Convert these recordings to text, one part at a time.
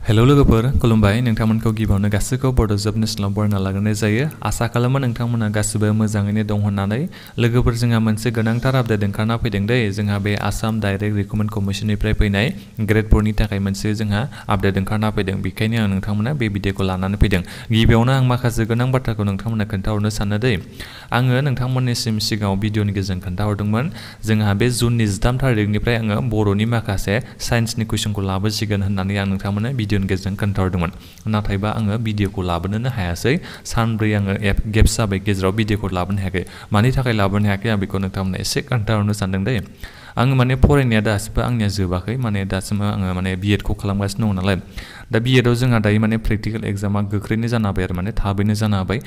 hello लोगोफोर खुलुमबाय नोंथांमोनखौ गिबियावनो गासैखौ बड'जब नेसनेलाव बरायना लाग्रोनाय जायो आसा खालामो नोंथांमोना गासिबो मोजाङैनो दं होननानै लोगोफोर जोंहा मोनसे गोनांथार आपडेट ओंखारना फैदों दे जोंहा बे आसाम डाइरेक्ट रिक्रुटमेन्ट कमिसननिफ्राय फैनाय ग्रेड 4 नि थाखाय मोनसे जोंहा आपडेट ओंखारना फैदों बेखायनो आं नोंथांमोना बे भिडिअखौ लानानै फैदों गिबियावनो आं माखासे गोनां बाथ्राखौ नोंथांमोना खोन्थाहरनो सानो दे आङो नोंथांमोननिसिम सिगाङाव भिडिअनि गेजेरजों खोन्थाहरदोंमोन जोंहा बे जुननि 13 थारिखनिफ्राय आङो बर'नि माखासे साइन्सनि कुइसनखौ लाबोसिगोन होननानै आं नोंथांमोननो भिडिअनि गेजेरजों खोन्थाहरदोंमोन नाथायबा आङो भिडिअखौ लाबोनोनो हायासै सानब्रै आङो गेप्स जाबाय गेजेराव भिडिअखौ लाबोनो हायाखै मानि थाखाय लाबोनो हायाखै आं बेखौ नोंथांमोननो एसे खोन्थाहरनो सानदों दे आङो माने फरायनाया दासिमबो आंनिया जोबाखै माने दासिमबो आङो माने बिएडखौ खालामगासिनो दङ नालाय दा बिएडआव जोंहा दायो माने प्रेक्टिकेल एग्जामा गोख्रैनो जाना हाबाय आरो माने थाबैनो जाना हाबाय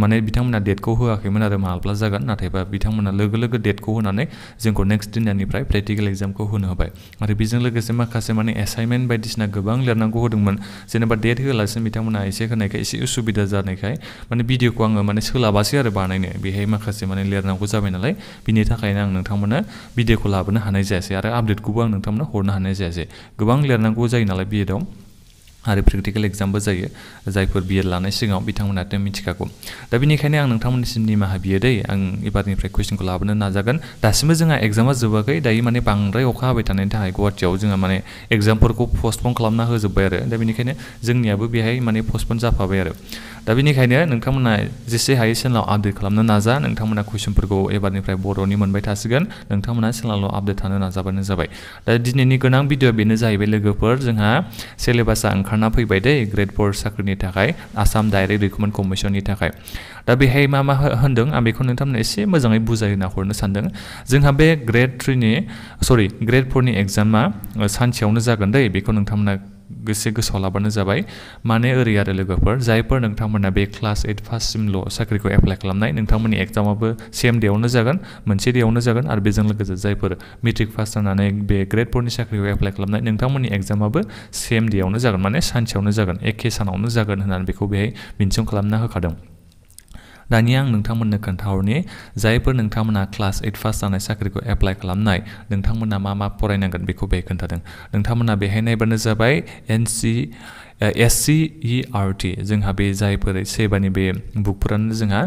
माने बिथांमोना डेटखौ होआखैमोन आरो माब्ला जागोन नाथायबा बिथांमोना लोगो लोगो डेटखौ होनानै जोंखौ नेक्स्ट दिननिफ्राय प्रेक्टिकेल एग्जामखौ होनो होबाय आरो बेजों लोगोसे माखासे माने एसाइनमेन्ट बायदिसिना गोबां लिरनांगौ होदोंमोन जेनेबा डेट होआलासिनो बिथांमोना एसे होनायखाय एसे उसुबिदा जानायखाय माने भिडिअखौ आङो माने सोलाबासै आरो बानायनो बेहाय माखासे माने लिरनांगौ जाबाय नालाय बिनि थाखायनो आं नोंथांमोननो भिडिअखौ लाबोनो हानाय जायासै आरो आपडेटखौबो आं नोंथांमोननो हरनो हानाय जायासै गोबां लिरनांगौ जायो नालाय बिएडआव आरो प्रेक्टिकेल एग्जामबो जायो जायफोर बिएड लानाय सिगाङाव बिथांमोनाथ' मिथिखागौ दा बेनिखायनो आं नोंथांमोननिसिम निमाहा बियो दै आं एबारनिफ्राय कुइसनखौ लाबोनो नाजागोन दासिमबो जोंहा एग्जामा जोबाखै दायो माने बांद्राय अखा हाबाय थानायनि थाखाय गुवाहाटियाव जोंहा माने एग्जामफोरखौ पस्टपन खालामना होजोब्बाय आरो दा बेनिखायनो जोंनियाबो बेहाय माने पस्टपन जाफाबाय आरो दा बेनिखायनो नोंथांमोना जेसे हायो चेनेलाव आपडेट खालामनो नाजा नोंथांमोना कुइसनफोरखौ एबारनिफ्राय बर'नि मोनबाय थासिगोन नोंथांमोना चेनेलाव आपडेट थानो नाजाबानो जाबाय दा दिनैनि गोनां भिडिअ बेनो जाहैबाय लोगोफोर जोंहा सिलेबासा ओंखारना फैबाय दे ग्रेड 4 साख्रिनि थाखाय आसाम डाइरेक्ट रिक्रुटमेन्ट कमिसननि थाखाय दा बेहाय मा होनदों आं बेखौ नोंथांमोननो एसे मोजाङै बुजायना हरनो सानदों जोंहा बे ग्रेड 4 नि एग्जामा सानसेयावनो जागोन दे बेखौ नोंथांमोना गोसोआव लाबानो जाबाय माने ओरै आरो लोगोफोर जायफोर नोंथांमोना बे क्लास 8 पाससिमल' साख्रिखौ एप्लाइ खालामनाय नोंथांमोननि एग्जामाबो सेम डेआवनो जागोन मोनसे डेआवनो जागोन आरो बेजों लोगोसे जायफोर मेट्रिक पास जानानै बे ग्रेड 4 नि साख्रिखौ एप्लाइ खालामनाय नोंथांमोननि एग्जामाबो सेम डेआवनो जागोन माने सानसेयावनो जागोन एखे सानावनो जागोन होननानै बेखौ बेहाय मेनसन खालामना होखादों दानिया आं नोंथांमोननो खोन्थाहरनि जायफोर नोंथांमोना क्लास 8 पास जानाय साख्रिखौ एप्लाइ खालामनाय नोंथांमोना मा फरायनांगोन बेखौ बेहाय खोन्थादों नोंथांमोना बेहाय नायबानो जाबाय SCERT जोंहा बे जायफोर सेबानि बे बुकफोरानो जोंहा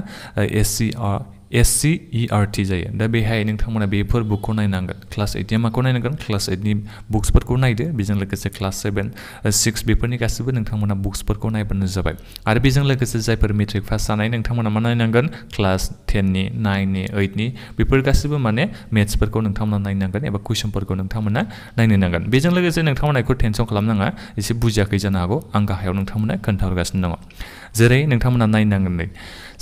SCERT जायो दा बेहाय नोंथांमोना बेफोर बुकखौ नायनांगोन क्लास 8 नि माखौ नायनांगोन क्लास 8 नि बुक्सफोरखौ नायदो बेजों लोगोसे क्लास 7 6 बेफोरनि गासैबो नोंथांमोना बुक्सफोरखौ नायबानो जाबाय आरो बेजों लोगोसे जायफोर मेट्रिक पास जानाय नोंथांमोना मा नायनांगोन क्लास 10 नि 9 नि 8 नि बेफोर गासैबो माने मेथ्सफोरखौ नोंथांमोना नायनांगोन एबा कुइसनफोरखौ नोंथांमोना नायनो नांगोन बेजों लोगोसे नोंथांमोना बेखौ टेनसन खालामनाङा एसे बुजियाखै जानो हागौ आं गाहायाव नोंथांमोना खोन्थाहरगासिनो दङ जेरै नोंथांमोना नायनांगोन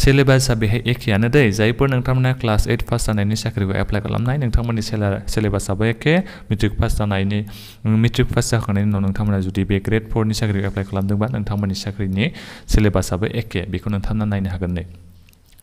सिलेबासा बेहाय एखेयानो दै जायफोर नोंथांमोना क्लास 8 पास जानायनि साख्रिखौ एप्लाइ खालामनाय नोंथांमोननि सिलेबासाबो एखे मेट्रिक पास जाखांनायनि उनाव नोंथांमोना जुदि बे ग्रेड 4 नि साख्रिखौ एप्लाइ खालामदोंबा नोंथांमोननि साख्रिनि सिलेबासाबो एखे बेखौ नोंथांमोना नायनो हागोन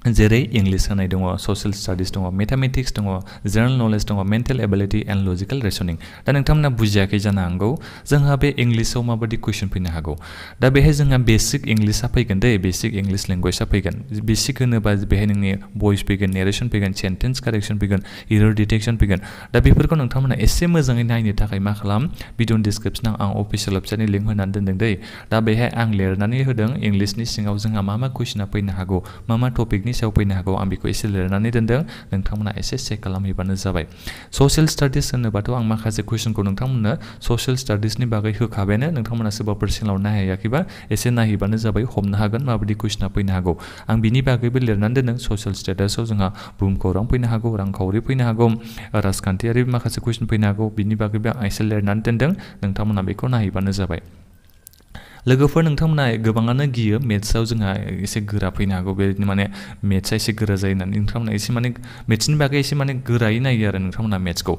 जेरै इंलिश होनाय दङ ससियेल स्टाडिस दङ मेथामेटिक्स दङ जेनेरेल नलेज दङ मेन्टेल एबिलिटि एन्ड लजिकेल रिजनिं दा नोंथांमोना बुजियाखै जानो हागौ जोंहा बे इंलिशआव माबायदि कुइसन फैनो हागौ दा बेहाय जोंहा बेसिक इंलिशआ फैगोन दे बेसिक इंलिश लेंगुवेजआ फैगोन बेसिक होनोबा बेहाय नोंनि भइस फैगोन नेरेसन फैगोन सेन्टेन्स कारेक्सन फैगोन एरर डिटेक्सन फैगोन दा बेफोरखौ नोंथांमोना एसे मोजाङै नायनो थाखाय मा खालाम भिडिअनि डिसक्रिपसनाव आं अफिसियेल वेबसाइटनि लिंक होनानै दोनदों दै दा बेहाय आं लिरनानै होदों इंलिशनि सिङाव जोंहा मा कुइसना फैनो हागौ मा टपिकनि सायाव फैनो हागौ आं बेखौ एसे लिरनानै दोनदों नोंथांमोना एसे चेक खालामहैबानो जाबाय ससियेल स्टाडिस होनोबाथ' आं माखासे कुइसनखौ नोंथांमोननो ससियेल स्टाडिसनि बागै होखाबायानो नोंथांमोना सोरबाफोर चेनेलाव नायहैयाखैबा एसे नायहैबानो जाबाय हमनो हागोन माबायदि कुइसना फैनो हागौ आं बिनि बागैबो लिरनानै दोनदों ससियेल स्टेटासआव जोंहा बुहुमखौरां फैनो हागौ रांखावरि फैनो हागौ राजखान्थियारि माखासे कुइसन फैनो हागौ बिनि बागैबो आं एसे लिरनानै दोनदों नोंथांमोना बेखौ नायहैबानो जाबाय लोगोफोर नोंथांमोना गोबाङानो गियो मेथ्सआव जोंहा एसे गोरा फैनो हागौ बेबायदिनो माने मेथ्सआ एसे गोरा जायो होननानै नोंथांमोना एसे माने मेथ्सनि बागै एसे माने गोरायै नायो आरो नोंथांमोना मेथ्सखौ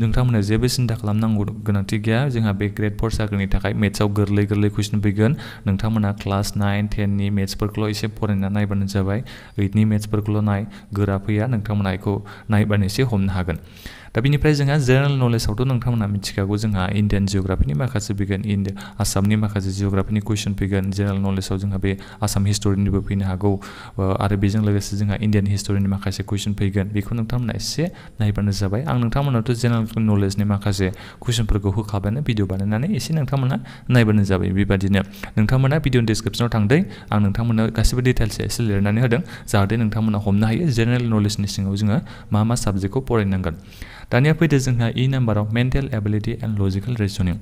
नोंथांमोना जेबो सिन्था खालामनांगौ गोनांथि गैया जोंहा बे ग्रेड 4 साख्रिनि थाखाय मेथ्सआव गोरलै कुइसन फैगोन नोंथांमोना क्लास 9 10 नि मेथ्सफोरखौल' एसे फरायना नायबानो जाबाय 8 नि मेथ्सफोरखौल' नाय गोरा फैया नोंथांमोना बेखौ नायबानो एसे हमनो हागोन दा बिनिफ्राय जोंहा जेनेरेल नलेजआवथ' नोंथांमोना मिथिखागौ जोंहा इन्डियान जिअ'ग्राफिनि माखासे फैगोन आसामनि माखासे जिअ'ग्राफिनि कुइसन फैगोन जेनेरेल नलेजआव जोंहा बे आसाम हिस्टरिनिबो फैनो हागौ आरो बेजों लोगोसे जोंहा इन्डियान हिस्टरिनि माखासे कुइसन फैगोन बेखौ नोंथांमोना एसे नायबानो जाबाय आं नोंथांमोनाथ' जेनेरेल नलेजनि माखासे कुइसनफोरखौ होखाबानो भिडिअ बानायनानै एसे नोंथांमोना नायबानो जाबाय बेबादिनो नोंथांमोना भिडिअनि डिसक्रिपसनाव थांदो आं नोंथांमोननो गासिबो डिटेल्स एसे लिरनानै होदों जाहाथे नोंथांमोना हमनो हायो जेनेरेल नलेजनि सिङाव जोङो मा साबजेक्टखौ फरायनांगोन दानिया फैदो जोंहा इ नाम्बाराव मेन्टेल एबिलिटि एन्ड लजिकेल रिजनिं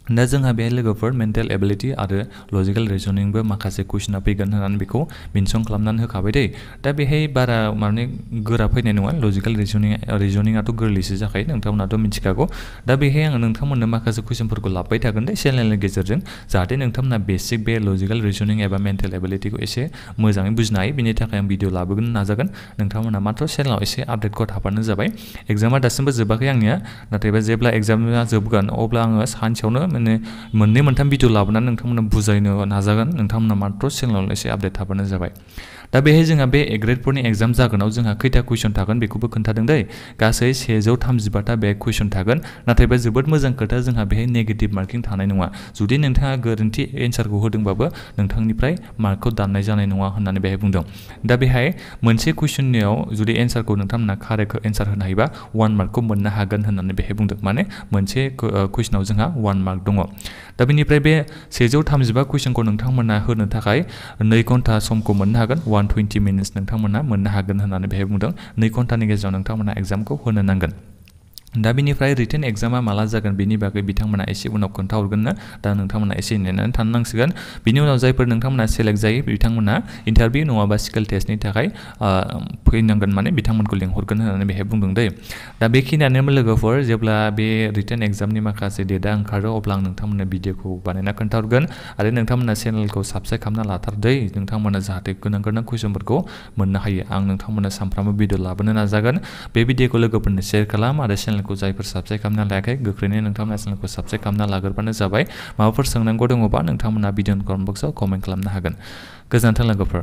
दा जोंहा बे लोगोफोर मेन्टेल एबिलिटि आरो लजिकेल रिजनिंबो माखासे कुइसना फैगोन होननानै बेखौ मेनसन खालामनानै होखाबाय दै दा बेहाय बारा माने गोरा फैनाय नङा लजिकेल रिजनिंआथ' गोरलैसो जाखायो नोंथांमोनाथ' मिथिखागौ दा बेहाय आङो नोंथांमोननो माखासे कुइसनफोरखौ लाबोबाय थागोन दे चेनेलनि गेजेरजों जाहाथे नोंथांमोना बेसिक बे लजिकेल रिजनिं एबा मेन्टेल एबिलिटिखौ एसे मोजाङै बुजिनो हायो बिनि थाखाय आं भिडिअ लाबोगोन नाजागोन नोंथांमोना मात्र चेनेलाव एसे आपडेटखौ थाबानो जाबाय एग्जामा दासिमबो जोबाखै आंनिया नाथायबा जेब्ला एग्जामा जोबगोन अब्ला आङो सानसेयावनो माने मोननै मोनथाम भिडिअ लाबोनानै नोंथांमोना बुजायनो नाजागोन नोंथांमोना मात्र चेनेलाव एसे आपडेट थाबानो जाबाय दा बेहाय जोंहा बे ग्रेड 4 नि एग्जाम जागोनाव जोंहा खैथा कुइसन थागोन बेखौबो खोन्थादों दै गासै 135टा बे कुइसन थागोन नाथायबा जोबोद मोजां खोथा जोंहा बेहाय नेगेटिभ मार्किं थानाय नङा जुदि नोंथाङा गोरोन्थि एन्सारखौ होदोंबाबो नोंथांनिफ्राय मार्कखौ दाननाय जानाय नङा होननानै बेहाय बुंदों दा बेहाय मोनसे कुइसननियाव जुदि एन्सारखौ नोंथांमोना कारेक्ट एन्सार होनो हायोबा 1 मार्कखौ मोननो हागोन होननानै बेहाय बुंदों माने मोनसे कुइसनाव जोंहा 1 मार्क दङ दा बेनिफ्राय बे 135 कुइसनखौ नोंथांमोना होनो थाखाय 2 घन्टा समखौ मोननो हागोन 120 मिनिट्स नोंथांमोना मोननो हागोन होननानै बेहाय बुंदों 2 घन्टानि गेजेराव नोंथांमोना एग्जामखौ होनो नांगोन दा बिनिफ्राय रिटेन एग्जामा माला जागोन बेनि बागै बिथांमोना एसे उनाव खोन्थाहरगोननो दा नोंथांमोना एसे नेनानै थानो नांसिगोन बिनि उनाव जायफोर नोंथांमोना सेलेक्ट जायो बिथांमोना इन्टारभिउ नङाबा स्किल टेस्टनि थाखाय फैनांगोन माने बिथांमोनखौ लिंहरगोन होननानै बेहाय बुंदों दै दा बेखिनियानो लोगोफोर जेब्ला बे रिटेन एग्जामनि माखासे डेटआ ओंखारो अब्ला आं नोंथांमोननो भिडिअखौ बानायना खोन्थाहरगोन आरो नोंथांमोना चेनेलखौ साबस्क्राइब खालामना लाथारदै नोंथांमोना जाहाथे गोनां कुइसनफोरखौ मोननो हायो आं नोंथांमोननो सानफ्रामबो भिडिअ लाबोनो नाजागोन बे भिडिअखौ लोगोफोरनो शेयार खालाम आरो चेनेलखौ जायफोर साबस्क्राइब खालामना लायाखै गोख्रैनो नोंथांमोना चेनेलखौ साबस्क्राइब खालामना लाग्रोबानो जाबाय माबाफोर सोंनांगौ दङबा नोंथांमोना भिडिअनि कमेन्ट बक्सआव कमेन्ट खालामनो हागोन गोजोन्थों लोगोफोर